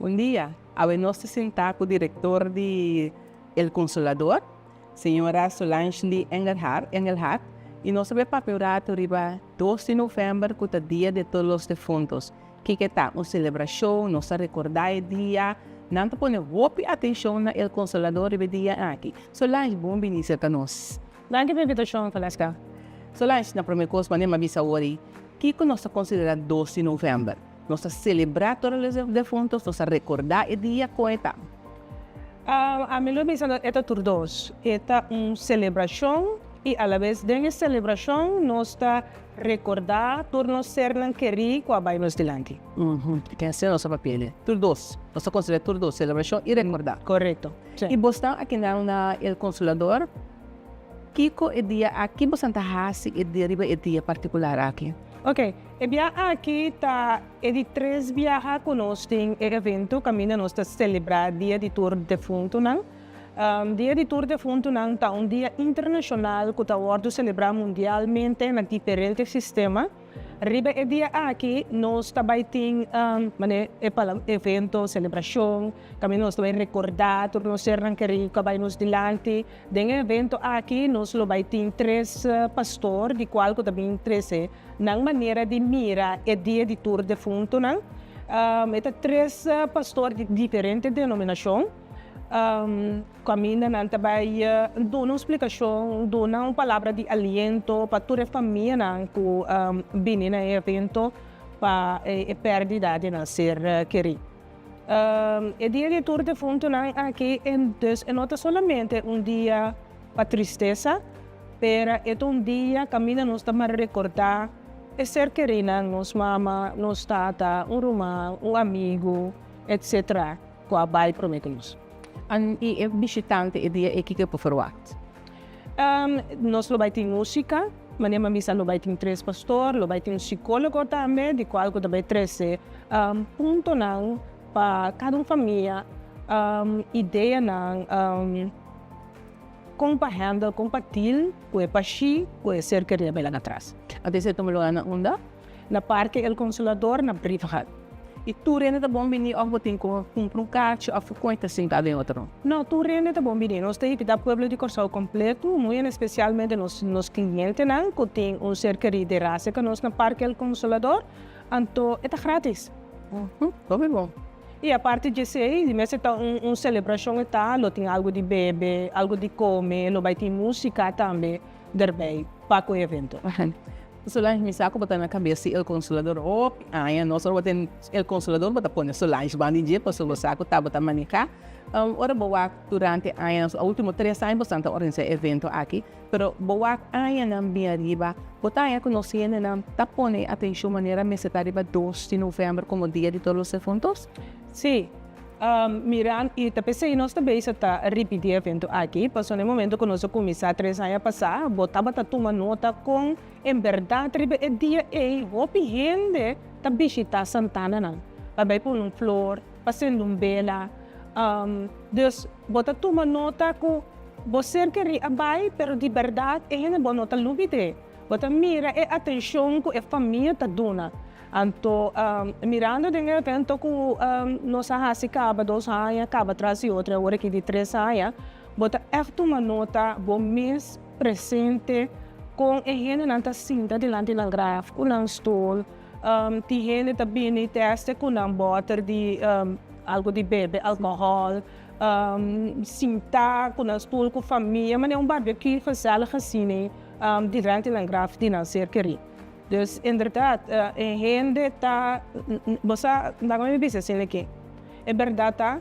Bon dia, awe nos ta sintá ku direktor di El Consolador, señora Solange Lee Engelhard, Engelhard, i nos ta bai papia un ratu riba dos di novèmber ku ta Dia de Todos los Defuntos. Kiko ta? Un selebrashon, nos ta rekordá e dia. Nan ta pone hopi atenshon na El Consolador riba e dia aki. Solange, bon bini serka nos. Danki pa e invitashon, Valeska. Solange, na promé kos, manera mi a bisa awor ei, kiko nos ta konsiderá dos di novèmber? Nos ta selebrá Todos los Defuntos? Nos ta rekordá e dia? Kon e ta? Ami lo bisa e ta tur dos. E ta un selebrashon i alabes den e selebrashon nos ta Rekordá tur nos sernan kerí ku a bai nos dilanti. Ken asina nos a papia el'e. Tur dos. Nos ta konsiderá tur dos, selebrashon i rekordá. Korekto. Si. I bosnan akinan na El Consolador, kiko e dia aki bosan ta hasi e dia riba e dia partikular aki? Oke, e bia aki ta e di tres biaha ku nos tin e evento kaminda nos ta selebrá Dia di Tur Defuntunan. Dia di Tur Defuntunan ta un dia internashonal ku ta wòrdu selebrá mundialmente na diferente sistema. Riba e dia aki nos ta bai tin manera e palabra evento, selebrashon, kaminda nos ta bai rekordá tur nos sernan kerí ku a bai nos dilanti. Den e evento aki nos lo bai tin tres pastor di kual ku ta bin trese nan manera di mira e Dia di Tur Defuntunan. E ta tres pastor di diferente denominashon. Kaminda nan ta bai duna un splikashon, duna un palabra di aliento pa tur e famianan ku bini na e evento pa e pèrdida di nan ser kerí. E dia di tur defuntunan aki dus e no ta solamente un dia pa tristesa, pero e ta un dia kaminda nos ta mara rekordá e ser kerínan, nos mama, nos tata, un ruman, un amigu, etcetera. Ku a bai promé ku nos. An i e bishitante e dia ei kiko e por ferwagt? Nos lo bai tin músika, manera mi a bisa lo bai tin tres pastor, lo bai tin un sikólogo tambe di kual ku ta bai trese puntonan pa kada un famia, ideanan kon pa handle, kon pa deal ku e pashí ku e ser kerí a bai laga atras. Anto esei tuma lugar na unda? Na Parke El Consolador na Brievengat. I tur hende ta bon bini of bo tin ku kumpra un karchi of ku kon e ta sinta den otro? No, tur hende ta bon bini. Nos ta invitá pueblo di Kòrsou kompletu, muy en espesialmente nos nos klientenan ku tin un ser kerí derá serka nos na Parke El Consolador. Anto e ta gratis. Hopi bon. I aparte di esei, di mester ta un un selebrashon e ta, lo tin algu di bebe, algu di kome, lo bai tin músika tambe derbei pa ku e evento. Solange, mi sa ku bo ta na kabes di El Consolador hopi aña. Nos ora bo ta den El Consolador bo ta pone Solange banda di dje pasobra bo sa ku ta bo ta maneha. Ora bo wak durante añanan, a ultimo tres aña bo ta organisa e evento aki, pero bo wak añanan bin ariba, bo ta haña ku nos hendenan ta pone atenshon manera mester ta riba dos di novèmber komo Dia di Todos los Defuntos? Sí. Mira, i ta p'esei nos ta bezig ta ripití e evento aki, pasobra na e momento ku nos a kuminsá tres aña pasá, bo tabata tuma nota kon en bèrdat riba e dia ei hopi hende ta bishitá santananan pa bai pone un flor, pa sende un bela. Dus, bo ta tuma nota ku bo ser kerí a bai, pero di bèrdat e hende bo no ta lubid'é. Bo ta mira e atenshon ku e famia ta duna. Anto mirando den e evento ku nos a hasi kaba dos aña kaba tras di otro i awor aki di tres aña, bo ta ègt tuma nota bo mes presente kon e hendenan ta sinta dilanti nan graf ku nan stul. Tin hende ta bini tèste ku nan bòter di algu di bebe alkohòl, sinta ku nan stul ku famia, manera un barbecue gezellig asina dilanti nan graf di nan ser kerí. Dus inderdaad, e hende ta, bo sa, laga mi bisa asina aki, e berdad ta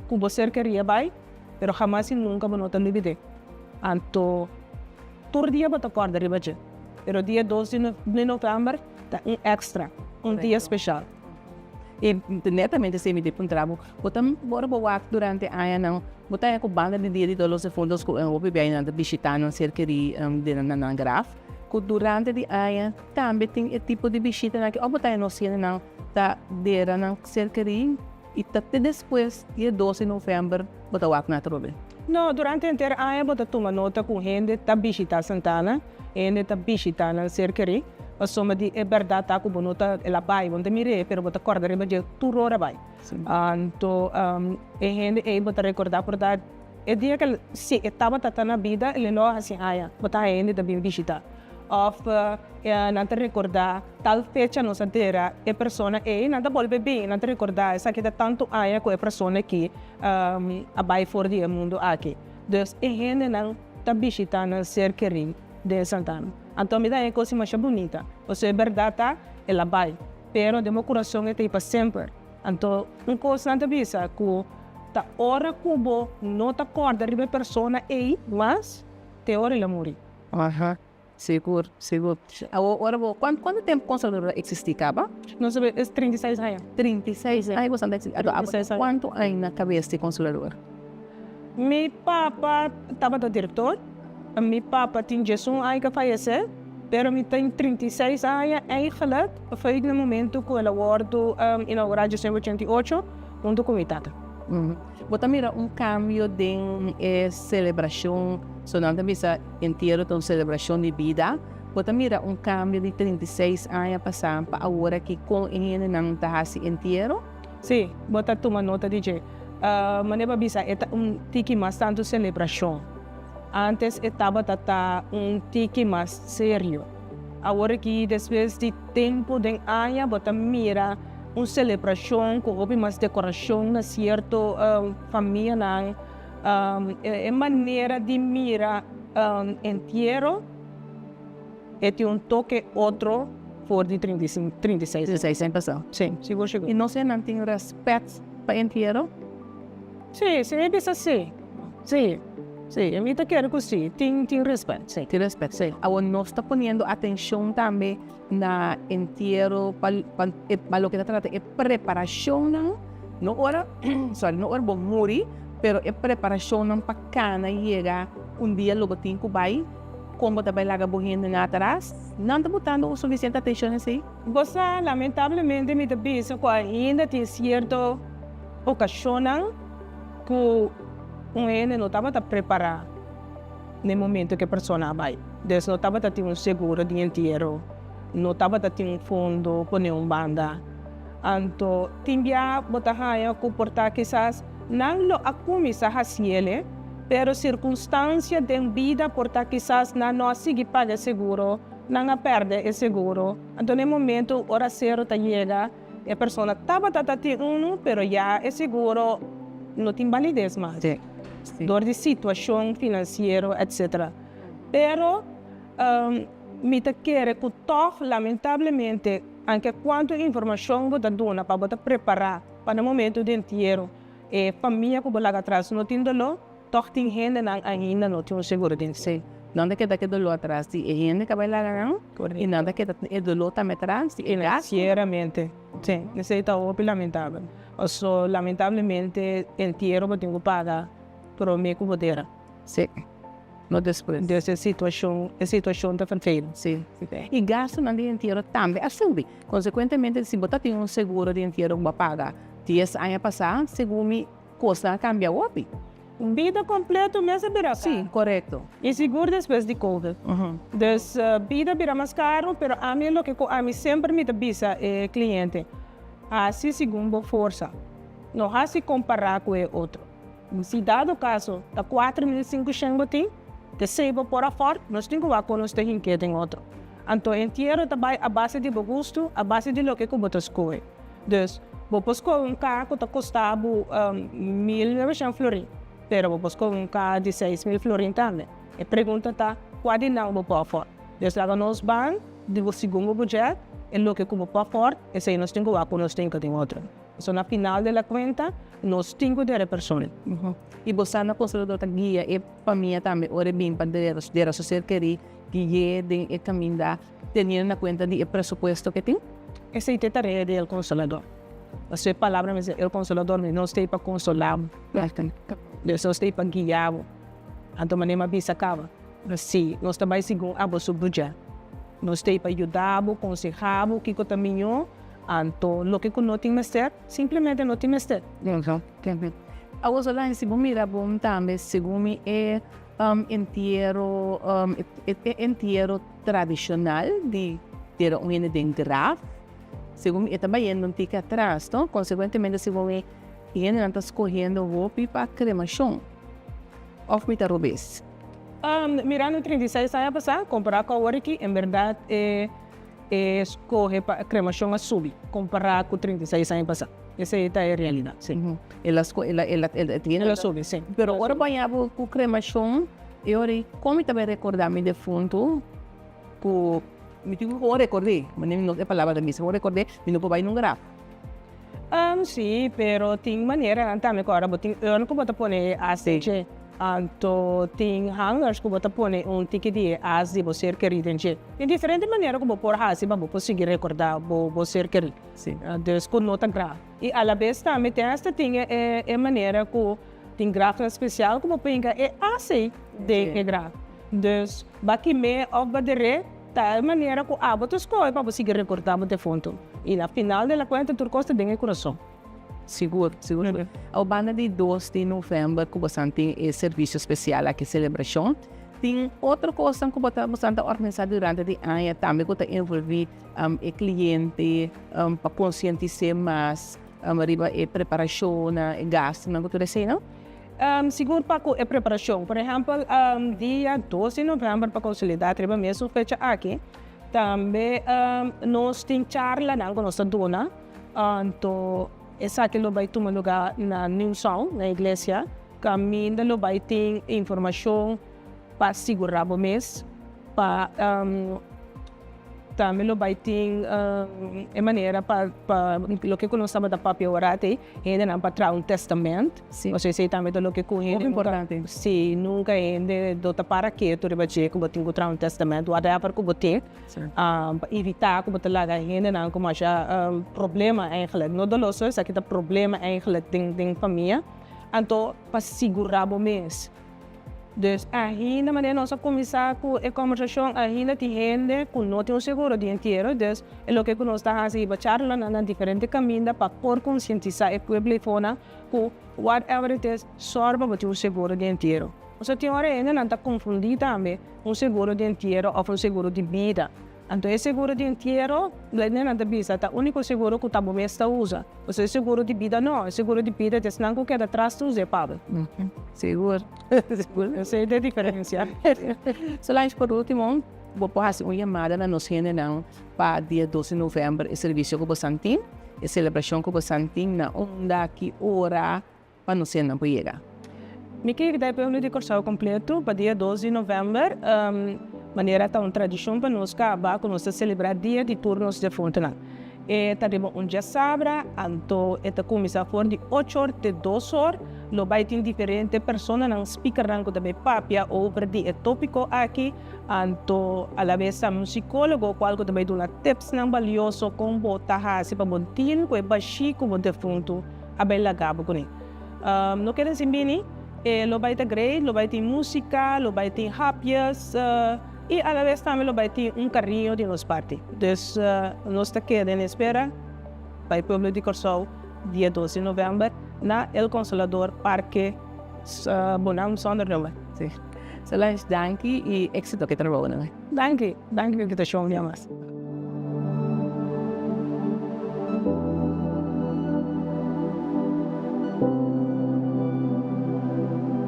ku bo ser keria bai, pero hamas i nunka bo no ta lubid'é. Anto tur dia bo ta kòrda riba dje, pero dia dos di novèmber ta un èkstra, un dia speshal. I netamente esei mi ta puntra bo, bo ta ora bo wak durante añanan, bo ta haña ku banda di dia di todos los difuntos ku hopi biaha nan ta bishitá nan ser kerí den nan graf, ku durante di aña tambe tin e tipo di bishitanan aki òf bo ta haña nos hendenan ta dera nan ser kerí i ta te despues di e dos di novèmber bo ta wak nan atrobe? No, durante henter aña bo ta tuma nota ku hende ta bishitá Santana, hende ta bishitá nan ser kerí. Pasobra di e bèrdat ta ku bo no ta, el a bai, bo no ta mir'é, pero bo ta kòrda riba dje tur ora bai. Anto e hende ei bo ta rekordá por ta e dia ku si e tabata ta na bida el lo a hasi haña, bo ta haña hende ta bin bishitá. Òf nan ta rekordá tal fecha nos a dera e persona ei, nan ta bolbe bin, nan ta rekordá esaki ta tantu aña ku e persona aki a bai for di e mundu aki. Dus e hendenan ta bishitá nan ser kerí den Santana. Anto mi ta haña e kos masha bunita, pasobra e bèrdat ta el a bai, pero den bo kurason e ta ei pa semper. Anto un kos nan ta bisa ku ta ora ku bo no ta kòrda riba e persona ei mas, te ora el a muri. Aha, sigur, sigur. Awor ora bo, kuantu tempu Consolador a eksistí kaba? Nos a es 36 aña. 36 aña boso ta eksistí. Anto abo ta kuantu aña na kabes di Consolador? Mi papa tabata direktor. Mi papa tin 11 aña ku a fayesé, pero mi tin 36 aña eigenlijk foi na momento ku el a wòrdu inaugurá 1988 huntu ku mi tata. Bo ta mira un kambio den e selebrashon, so nan ta bisa entiero ta un selebrashon di bida, bo ta mira un kambio di 36 aña pasá pa awor aki kon e hendenan ta hasi entiero? Sí, bo ta tuma nota di dje. Manera bo a bisa e ta un tiki mas tantu selebrashon. Antes e tabata ta un tiki mas serio. Awor aki despues di tempu den aña bo ta mira un selebrashon ku hopi mas dekorashon na sierto famianan. E manera di mira entiero e tin un toke otro for di 36 aña pasá. Sí, sigur sigur. I nos hendenan tin rèspèt pa entiero? Sí, sí, mi bisa sí. Sí, sí, mi ta kere ku sí, tin tin respet, sí. Tin respet. Sí. Awor nos ta poniendo atenshon tambe na entiero pa pa pa loke ta trata e preparashonnan, no ora, sorry, no ora bo muri, pero e preparashonnan pa kana yega un dia lo bo tin ku bai, kon bo ta bai laga bo hendenan atras, nan ta botando un sufisiente atenshon esei? Bo sa, lamentablemente mi ta bisa ku ainda tin sierto okashonnan ku un hende no tabata prepará na e momento ku e persona a bai. Dus no tabata tin un seguro di entiero, no tabata tin un fondo pone un banda. Anto tin bia bo ta haña ku por ta kisas nan lo a kuminsá hasiel, pero sirkunstansia den bida por ta kisas nan no a sigui paga e seguro, nan a pèrdè e seguro. Anto na e momento ora sero ta yega, E persona tabata ta tin unu, pero ya e seguro no tin balides mas dor di situacion financiero etc. Pero mi ta kere cu tog lamentablemente anke cuanto informacion bo ta duna pa bo ta prepara pa na momento di entiero e famia cu bo laga atras no tin dolor, Tòg tin hendenan ainda no tin un seguro den si. Nan ta keda ku e doló atras di e hende ku a bai laga nan i nan ta keda e doló tambe atras di e gastu. Finansieramente, si. Esei ta hopi lamentabel. Paso lamentablemente entiero bo tin ku paga promé ku bo dera. Si. No despues. Dus e situashon, e situashon ta vervelend. Si. I gastunan di entiero tambe a subi. Konsekuentemente si bo ta tin un seguro di entiero ku bo a paga dies aña pasá, segun mi, Kosnan a kambia hopi. Un bida kompleto mes a bira karu. Sí, korekto. I sigur despues di covid. Dus bida a bira mas karu, pero ami loke ku ami semper mi ta bisa e kliente, hasi segun bo forsa. No hasi kompará ku e otro. Si dado kaso ta 4500 bo tin, te sei bo por afòrt, nos tin ku wak kon nos ta hink'é den otro. Anto entiero ta bai a base di bo gustu, a base di loke ku bo ta skohe. Dus, bo por skohe un kar ku ta kosta bo 1900 florin, pero bo por skohe un kar di 6000 florin tambe. E pregunta ta, kua di nan bo por afòrt? Dus laga nos ban di bo segun bo budjèt, e loke ku bo por afòrt, esei nos tin ku wak ku nos tin ku tin otro. So na final de la kuenta, nos tin ku dera e persona. I bo sa na Konsolador ta guia e famia tambe ora e bin pa dera su ser kerí, gui'é den e kaminda. Teniendo na cuenta di e presupuesto ke tin. Esei ta e tarea di El Consolador. Pasobra e palabra mester El Consolador mi no stay pa consola bo. Nos no stay pa guia bo. Anto manera mi a bisa caba, si nos ta bai segun abo su budget. Nos stay pa yuda bo, conseha bo kico ta miño, anto loke cu no tin mester, simplemente no tin mester. Awor Solange, si bo mira bon tambe, segun mi e entiero, e entiero tradicional di. dera un hende den graf, segun mi e ta bayendo un tiki atras, no? Konsekuentemente segun mi e hendenan ta skohendo hopi pa kremashon. Òf mi ta robes? Mirando 36 aña pasá kompará ku awor aki, en bèrdat e e skohe pa kremashon a subi kompará ku 36 aña pasá. Esei ta e realidat, sí. El a el a el a el a subi, sí. Pero ora bo haña bo ku kremashon, e ora ei kon mi ta bai rekordá mi defuntu ku mi tin ku rekord'é, manera mi e palabra ta bisa, ku rekord'é, mi no por bai nun graf. Sí, pero tin maneranan tambe ku ora bo tin urn ku bo ta pone e as den dje. Anto tin hangers ku bo ta pone un tiki di e as di bo ser kerí den dje. Tin diferente manera ku bo por hasi pa bo por sigui rekordá bo ser kerí. Dus ku no ta graf. I alabes tambe tin hasta tin e manera ku tin grafnan spesial ku bo por hinka e as ei den e graf. Dus ba kim'é òf ba der'é. Ta e manera ku abo ta skohe pa bo sigui rekordá bo defuntu. I na final de la kuenta tur kos ta den e kurason. Sigur, sigur. Awor banda di 2 di novèmber ku bosan tin e servisio spesial aki, selebrashon, tin otro kosnan ku bo ta bosan ta organisá durante di aña tambe ku ta envolví e kliente pa konsientis'é mas riba e preparashonnan, e gastunan ku tur eseinan? Sigur pa ku e preparashon. Por ehèmpel, dia 2 di novèmber pa konsolidá riba mesun fecha aki, tambe nos tin charlanan ku nos ta duna. Anto esaki lo bai tuma lugá na New Sound, na iglesia, kaminda lo bai tin informashon pa sigurá bo mes pa Tambe lo bai tin e manera pa pa loke ku nos tabata papia ora te hendenan pa traha un testament. Pasobra esei tambe ta loke ku hende nunka si nunka hende do ta para ketu riba dje ku bo tin ku traha un testament whatever ku bo tin pa evita ku bo ta laga hendenan ku masha problema eigenlijk no doló so esaki ta problema eigenlijk den den famia anto pa sigura bo mes. Dus ainda manera nos a kuminsá ku e kòmbersashon ainda tin hende ku no tin un seguro di entiero, dus e loke ku nos ta hasi riba charlanan na diferente kaminda pa por konsientisá e pueblo eifonan ku whatever it is sòru pa bo tin un seguro di entiero. Pasobra tin ora hendenan ta konfundí tambe un seguro di entiero òf un seguro di bida. Anto e seguro di entiero, nan ta bisa, ta úniko seguro ku ta bo mes ta usa. Pasobra e seguro di bida no, e seguro di bida ta esnan ku keda tras ta us'é pa bo. Sigur, sigur. Esei ta e diferensia. Solange, por último, bo por hasi un yamada na nos hendenan pa dia 2 di novèmber e servisio ku bosan tin, e selebrashon ku bosan tin, na unda, ki ora, pa nos hendenan por yega. Mi ke invitá e pueblo di Kòrsou kompleto pa dia 2 di novèmber, manera ta un tradishon pa nos kaba ku nos ta selebrá dia di tur nos defuntunan. E ta riba un djasabra, anto e ta kuminsá for di ocho or te dos or. Lo bai tin diferente personanan, speakernan ku ta bai papia over di e tópiko aki, anto alabes tambe un sikólogo kual ku ta bai duna tipsnan balioso kon bo ta hasi pa bo deal ku e bashí ku bo defuntu a bai laga bo kuné. No keda sin bini, e lo bai ta great, lo bai tin músika, lo bai tin hapjes i alabes tambe lo bai tin un kariño di nos parti. Dus nos ta keda en espera pa e pueblo di Kòrsou dia 2 di novèmber na El Consolador Parke Bonam Sonder Nummer. Solange, danki i éksito ku e trabounan. Danki, danki pa e invitashon, mi amas.